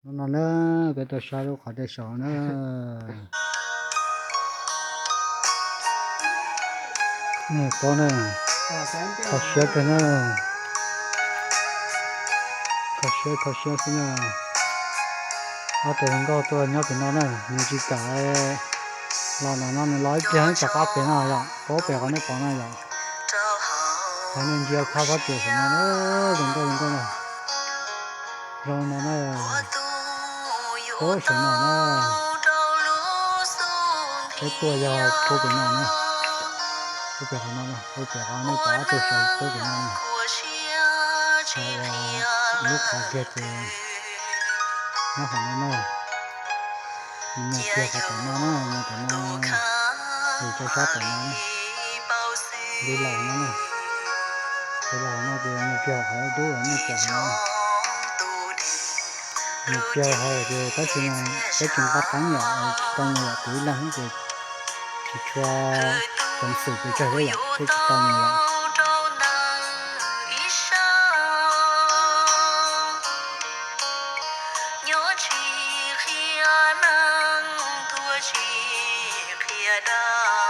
No na, peb tuaj saib lub qhov dej saud na. Nej paub na, kho siab kawg na. Kho siab kho siab xwb na. Ob tug hluas nkauj tuaj nyob pem no na, nws tsis kam los ntawm no, nws los ib pliag rov qab pem no yom, paub pem qhov nej pom no yom. Qhov nej ntsia phab pob tsuas saum no na, zoo nkauj zoo nkauj na. Zoo no na, puag saum no na. Peb tuaj yog puag pem no na. Puag pem qhov no na, puag pem qhov nej pom ob tug saum puag pem no na. Qhov uas lub qhov kiag ces nyob qhov no na. Mus kiag qhov tom no na, mus tom no, mus rau sab tom no na. Li laus no na. Li laus no ces mus kiag qhov dub uas nej pom no. Mus kiag hauv ces tab sis mas peb tseem nqa teeb yom, tsis tau mus yom, kuv ib leeg xwb ces tsis tshua ceev xwm pes tsawg thiab yom, peb tsis tau mus yom. Nyob tsis qhia neeg, tuag tsis qhia dag.